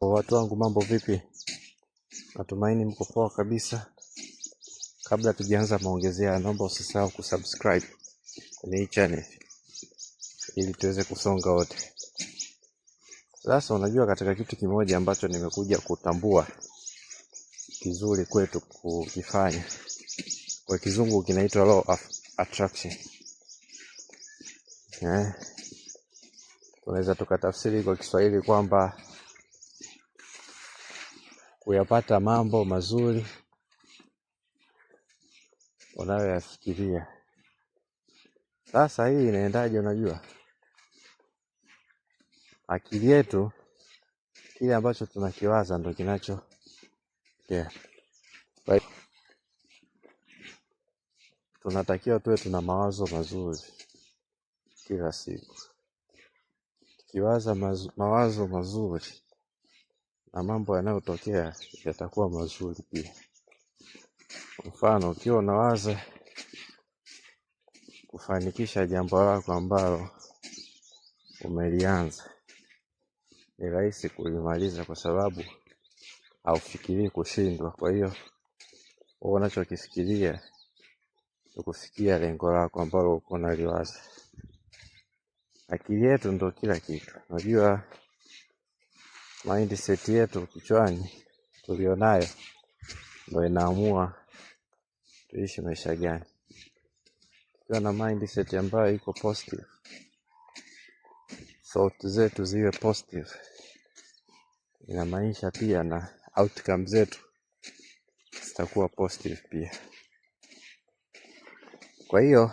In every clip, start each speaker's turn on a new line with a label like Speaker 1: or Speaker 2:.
Speaker 1: Watu wangu mambo vipi? Natumaini mko poa kabisa. Kabla tujaanza maongezi haya, naomba usisahau kusubscribe kwenye hii channel ili tuweze kusonga wote. Sasa unajua, katika kitu kimoja ambacho nimekuja kutambua kizuri kwetu kukifanya, kwa kizungu kinaitwa law of attraction. Eh, tunaweza tukatafsiri kwa Kiswahili kwamba kuyapata mambo mazuri unayoyafikiria. Sasa hii inaendaje? Unajua, akili yetu kile ambacho tunakiwaza ndo kinacho, yeah. Kwa hiyo tunatakiwa tuwe tuna mawazo mazuri kila siku. Tukiwaza mawazo mazuri na mambo yanayotokea yatakuwa mazuri pia. Mfano, ukiwa unawaza kufanikisha jambo lako ambalo umelianza, ni rahisi kulimaliza kwa sababu haufikirii kushindwa. Kwa hiyo wewe unachokifikiria ni kufikia lengo lako ambalo uko unaliwaza. Akili yetu ndo kila kitu. Unajua mindset yetu kichwani tulionayo ndo inaamua tuishi maisha gani. Tukiwa na mindset ambayo iko positive, thought zetu ziwe positive, inamaanisha pia na outcome zetu zitakuwa positive pia. Kwa hiyo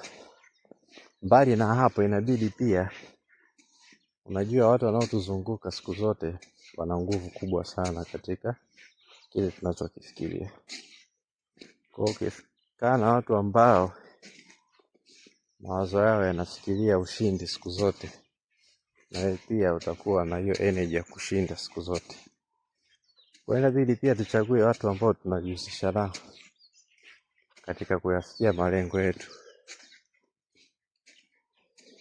Speaker 1: mbali na hapo, inabidi pia, unajua watu wanaotuzunguka siku zote wana nguvu kubwa sana katika kile tunachokifikiria. Kwa hiyo ukikaa na watu ambao mawazo yao yanafikiria ushindi siku zote, na wewe pia utakuwa na hiyo energy ya kushinda siku zote. Kwa hiyo inabidi pia tuchague watu ambao tunajihusisha nao katika kuyafikia malengo yetu.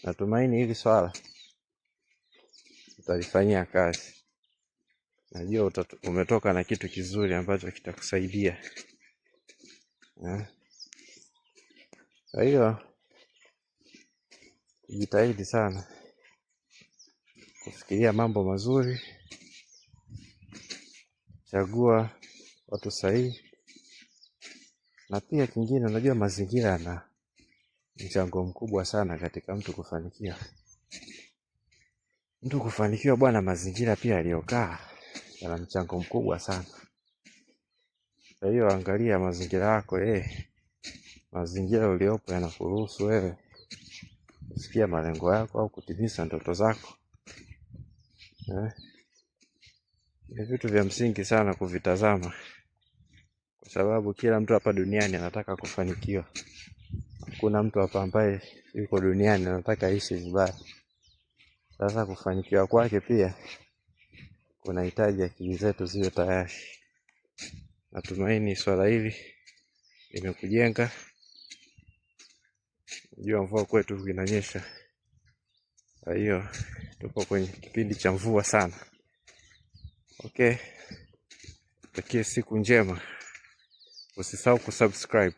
Speaker 1: Natumaini hili swala utalifanyia kazi. Najua umetoka na kitu kizuri ambacho kitakusaidia. Kwa hiyo jitahidi sana kufikiria mambo mazuri, chagua watu sahihi, na pia kingine, unajua mazingira yana mchango mkubwa sana katika mtu kufanikiwa. Mtu kufanikiwa bwana, mazingira pia aliyokaa yana mchango mkubwa sana. Kwa hiyo angalia mazingira yako, mazingira uliopo yanakuruhusu wewe kufikia malengo yako au kutimiza ndoto zako. Ni vitu vya msingi sana kuvitazama, kwa sababu kila mtu hapa duniani anataka kufanikiwa. Hakuna mtu hapa ambaye yuko duniani anataka aishi vibaya. Sasa kufanikiwa kwake pia kunahitaji akili zetu ziwe tayari. Natumaini swala hili limekujenga. Najua mvua kwetu inanyesha, kwa hiyo tupo kwenye kipindi cha mvua sana. Okay, takie siku njema. Usisahau kusubscribe.